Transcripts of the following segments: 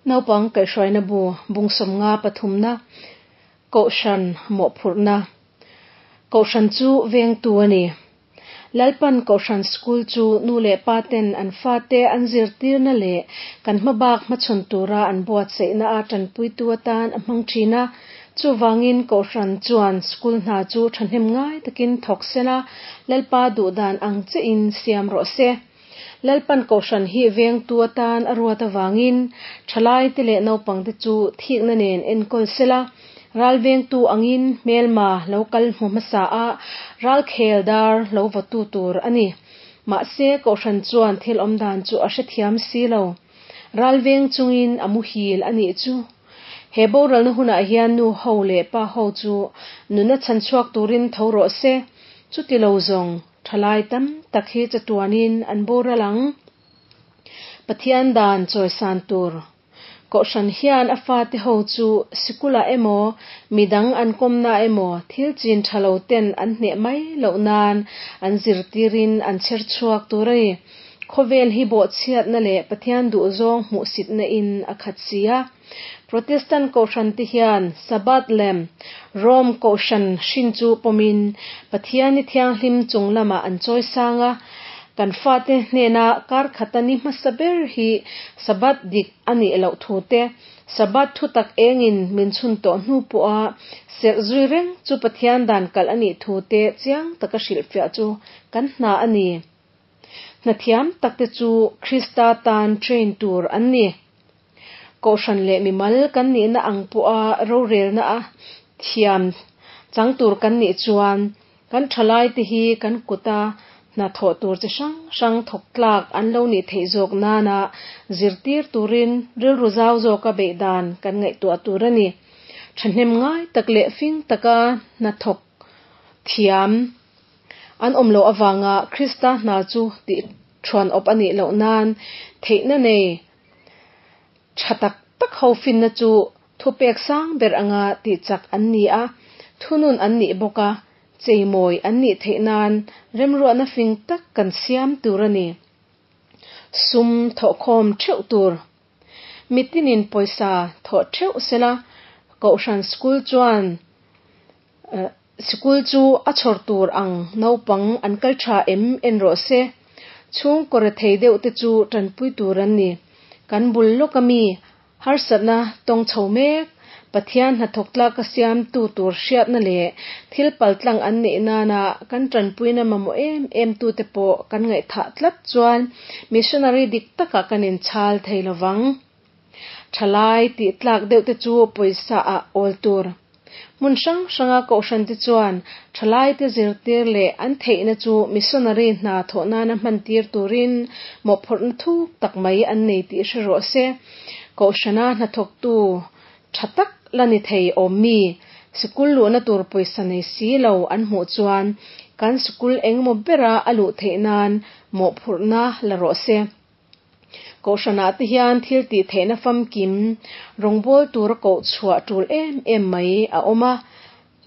Naupang kaihhruaina bu bung 53 na Kohhran mawhphurhna Kohhran chu vengtu a ni. Lalpan Kohhran School chu nu leh pa ten an fate an zirtirna leh kan hmabak hmachhawn tura an buatsaihna a tanpuitu atan a hmang thin a. Chuvangin Kohhran chuan school hna chu thahnem ngai takin thawk sela, Lalpa duhdan ang chiahin siam rawh se. Lalpan Kohhran hi vengtu atan a ruat avangin thalaite leh naupangte chu thikna nen enkawl sela, ral vengtu angin hmelma lo kal hmu hmasa a, ral khel dar lo vawtu tur a ni. Mahse, Kohhran chuan thil awmdan chu a hrethiam si lo. Ral veng chungin a muhil a nih chu. He boralna hunah hian nu ho leh pa ho chu nuna chhanchhuak turin tho rawh se, chuti lo zawng thalai tam tak hi chatuanin an boral ang. Pathian dan chawisan tur. Kohhran hian a fate ho chu sikulah emaw, midang an kawmna emaw thil chin tha lo ten an hneh mai loh nan an zirtirin an chher chhuak tur a ni. Khawvel hi bawhchhiatna leh Pathian duhzawng hmuhsitna in a khat si a. Protestant Kohhran te hian Sabbath lem Rome Kohhran hrin chu pawmin Pathian ni thianghlim chung lamah an chawi sang a, kan fate hnena kar khata ni hmasa ber hi Sabbath dik a nih loh thu te, Sabbath thu tak engin min chhun tawh hnu pawha serh zui reng chu Pathian dan kalh a nih thu te chiang taka hrilhfiah chu kan hna a ni. Hnathiam takte chu Krista tan train tur an ni. Kohhran leh mimal kan nihna ang pawha rorelna a thiam chang tur kan nih chuan kan thalaite hi kan kuta hna thawh tur chi hrang hrang thawk tlak an lo nih theih zawk nana zirtir turin rilru zau zawka beih dan kan ngaihtuah tur a ni. Thahnem ngai tak leh fing taka hna thawk thiam an awm loh avanga Krista hna chu tih thuan awp a nih loh nan theihna nei Tha tak tak ho finna chu thupek sang ber anga tihchak an ni a, thunun an nih bawk a, cheimawi an nih theih nan remruahna fing tak kan siam tur a ni. Sum thawhkhawm theuh tur. Mitinin pawisa thawh theuh sela, Kohhran School chuan Sikul chu a chhawr tur ang naupang an kal tha em en rawh se. Chhungkaw rethei deuh te chu tanpui tur an ni. Kan bul lawk a mi, harsatna tawng chho mek, Pathian hnathawk tlak a siamtu tur hriatna leh thil paltlang an neih nana kan tanpuina mamawh em em tute pawh kan ngaihthah tlat chuan missionary dik takah kan inchhal thei lovang. Thalai tih tlak deuh te chu pawisa ah awl tur. Hmun hrang hranga kohhran te chuan thalai te zirtir leh an theihna chu missionary hna thawh nana hman tir turin mawhphurhna thuk tak mai an nei tih hre rawh se. Kohhrana hnathawktu tha tak la ni thei awm mi, sikul luhna tur pawisa nei si lo an hmuh chuan kan sikul engemaw bera a luh theih nan mawhphurhna la rawh se. Kohhranah te hian thil tih theihna famkim rawngbâwl tura koh chhuah ṭul em em mai a awm a.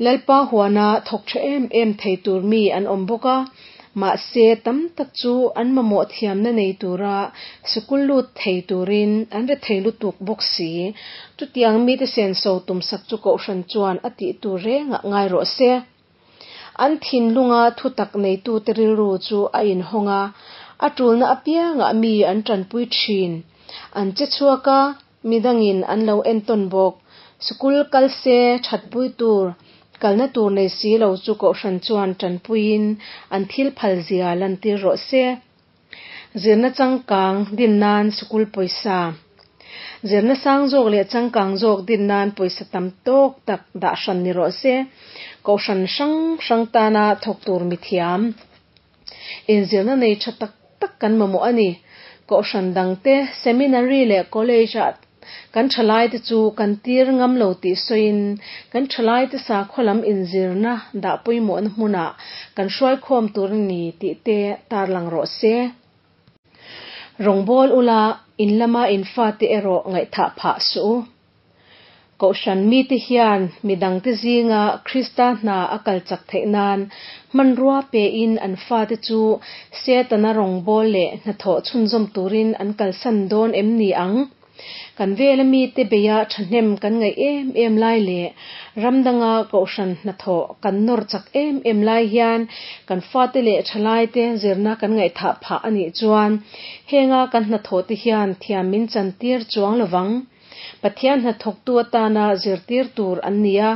Lalpa huana thawk ṭha em em thei tur mi an awm bawk a, mahse tam tak chu an mamawh thiamna nei tura sikul lut thei turin an re thei lutuk bawk si. Chutiang mite senso tumsak chu kohhran chuan a tih tur rengah ngai rawh se. An thinlunga thutak neitute rilru chu a inhawng a, a tulna apiangah mi an tanpui thin. An che chhuak a, midangin an lo entawn bawk. Sikul kal se thatpui tur, kalna tur nei si lo chu kohhran chuan tanpuiin an thil phal zia lantir rawh se. Zirna changkang din nan sikul pawisa. Zirna sang zawk leh changkang zawk din nan pawisa tam tawk tak dah hran ni rawh se. Kohhran hrang hrang tana thawk tur mithiam. Inzirna nei tha tak tak kan mamawh a ni. Kohhran dangte seminary leh college ah Kan thalaite chu kan tir ngam lo tih sawiin, kan thalaite sakhaw lam inzirna dah pawimawhna hmunah kan hruaikhawm tur a ni tih te tarlang rawh se. Rawngbâwl ula, in lama in fate erawh ngaihthah phah suh u. Kohhran mite hian midangte zinga Krista hna a kal chak theih nan hmanrua pein an fate chu Setana rawngbâwl leh hnathawh chhunzawm turin an kalsan dawn em ni ang? Kan vela mite beia thahnem kan ngaih em em lai leh ram danga kohhran hnathawh kan nawr chak em em lai hian kan fate leh thalaite zirna kan ngaihthah phah a nih chuan henga kan hnathawh te hian thiam min chantir chuang lovang. Pathian hnathawktu atana zirtir tur an ni a,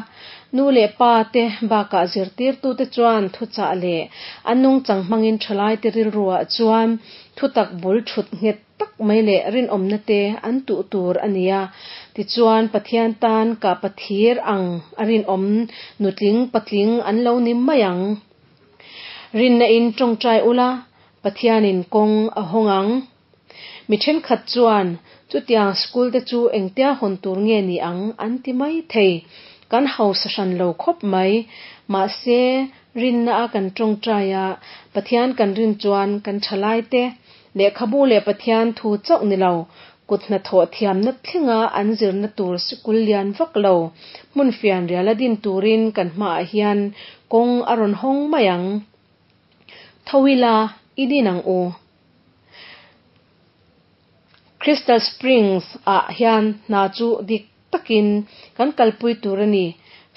nu leh pa te bakah zirtirtute chuan thuchah leh an nungchang hmangin thalaite rilruah chuan thutak bul thut nghet tak mai leh rinawmna te an tuh tur a ni a. Tichuan, Pathian tan kah pathir ang a rinawm nutling patling an lo ni mai ang. Rinna in tawngtai ula, Pathianin kawng a hawng ang. Mi thenkhat chuan, Chutiang school te chu engtia hawn tur nge ni ang? an ti mai thei. Kan hausa hran lo khawp mai. Mahse, rinna a kan tawngtai a, Pathian kan rin chuan kan thalai te, lehkhabu leh Pathian thu chauh ni lo, kut hnathawh thiamna thlenga an zirna tur sikul lian vak lo, hmun fianrial a din turin kan hmaah hian kawng a rawn hawng mai ang. Tho ila, i din ang u. Crystal Springs ah hian hna chu dik takin kan kalpui tur a ni.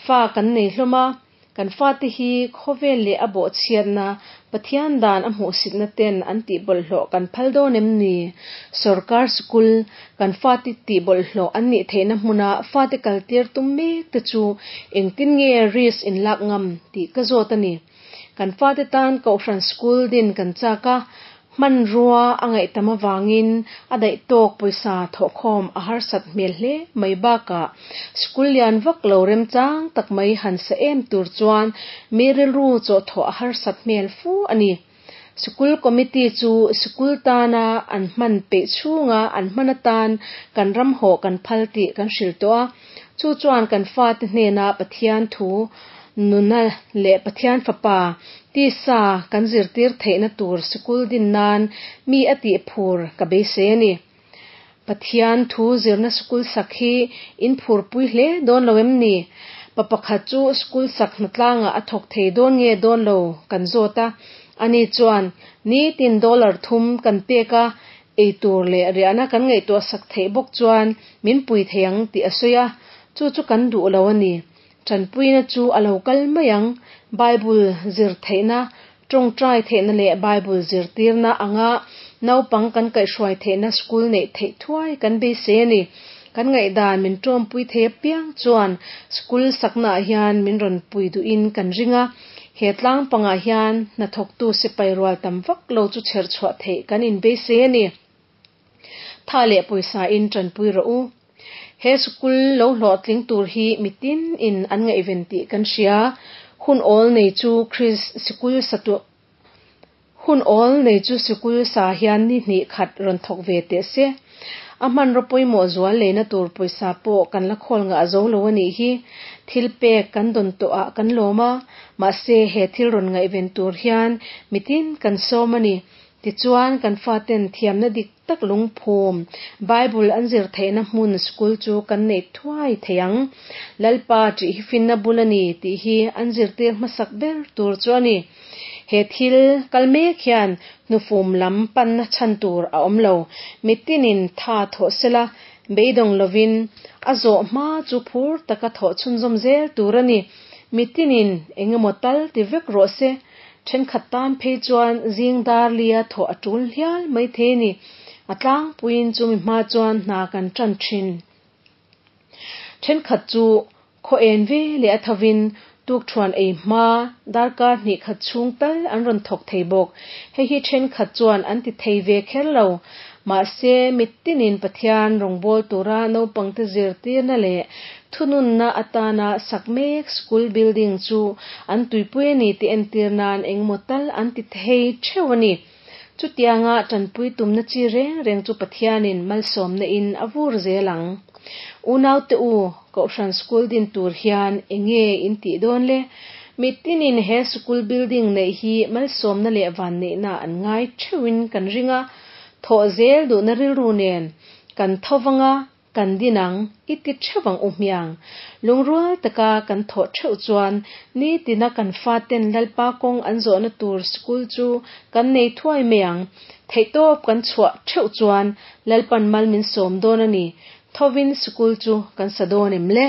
Fa kan nei hlawm a, kan fate hi khawvel leh a bawhchhiatna, Pathian dan a hmuhsitna ten an tih bawlhhlawh kan phal dawn em ni? Sorkar sikul, kan fate tih bawlhhlawh an nih theihna hmuna fate kaltir tum mek te chu engtin nge risk in lak ngam tih ka zawt a ni. Kan fate tan Kohhran School din kan chak a, hmanrua a ngaihtam avangin a daih tawk pawisa thawhkhawm a harsat hmel hle mai bakah school lian vak lo remchang tak mai han sa em tur chuan mi rilru chawhthawh a harsat hmel fu a ni. School Committee chu school tana an hman peih chhunga an hman atan kan ram hawh kan phal tih kan hrilh tawh a, chu chuan kan fate hnena Pathian thu nuna leh Pathian Fapa tisa kan zirtir theihna tur sikul din nan mi a tih phur ka beisei a ni. Pathian thu zirna sikul sak hi in phurpui hle dawn lo em ni? Pa pakhat chu sikul sak hnatlangah a thawk thei dawn nge dawn lo kan zawt a, ani chuan nitin dollar thum kan pek a, ei tur leh riahna kan ngaihtuah sak theih bawk chuan min pui thei ang tih a sawi a, chu chu kan duh lo a ni. Tanpuina chu a lo kal mai ang. Bible zir theihna, tawngtai theihna leh Bible zirtirna anga naupang kan kaihhruai theihna school neih theih thuai kan beisei a ni. Kan ngaihdan min tawmpui thei apiang chuan school saknaah hian min rawn pui duhin kan ring a. He tlang pangah hian hnathawktu sipai rual tam vak lo chu chher chhuah theih kan inbeisei a ni. Tha leh pawisa in tanpui rawh u. He sikul lo hlawhtling tur hi mitin in an ngaihven tih kan hria. Hun awl nei chu Chris sikul sa tu Hun awl nei chu sikul sa hian ni hnih khat rawn thawk ve teh se. A hmanraw pawimawh zual leina tur pawisa pawh kan la khawl ngah zo lo a nih hi. Thil pek kan dawn tawh ah kan lawm a, mahse he thil rawn ngaihven tur hian mitin kan sawm a ni. Tichuan, kan faten thiamna dik tak lungphum, Bible an zir theihna hmun school chu kan neih thuai thei ang. Lalpa ṭih hi finna bul a ni tih hi an zirtir hmasak ber tur chu a ni. He thil kal mek hian hnufum lam panna chhan tur a awm lo. Mitinin tha thawh sela, beidawng lovin a zawh hma chu phur taka thawh chhunzawm zel tur a ni. Mitinin engemaw tal ti vek rawh se. Thenkhat tan phei chuan zing dar lia thawh a tul hial mai thei a ni. A tlangpuiin chumi hma chuan hna kan tan thin. Thenkhat chu khaw en ve leh a thovin tukthuan ei hma darkar hnih khat chhung tal an rawn thawk thei bawk. Hei hi thenkhat chuan an ti thei ve kher lo. Mahse, mitinin Pathian rawngbâwl tura naupangte zirtirna leh thununna atana sak mek school building chu an tuipui a ni tih entir nan engemaw tal an ti thei theuh a ni. Chutianga tanpui tumna chi reng reng chu Pathianin malsawmna in a vur zel ang. Unaute u, Kohhran school din tur hian enge in tih dawn le? Mitinin he school building neih hi malsawmna leh vanneihna an ngai theuhin kan ring a, thawh zel duhna rilru nen kan tho vang a. kan din ang i ti theuh ang u hmiang. Lungrual taka kan thawh theuh chuan nitina kan faten Lalpa kawng an zawhna tur school chu kan nei thuai mai ang. Theihtawp kan chhuah theuh chuan Lalpan mal min sawm dawn a ni. Thovin school chu kan sa dawn em le?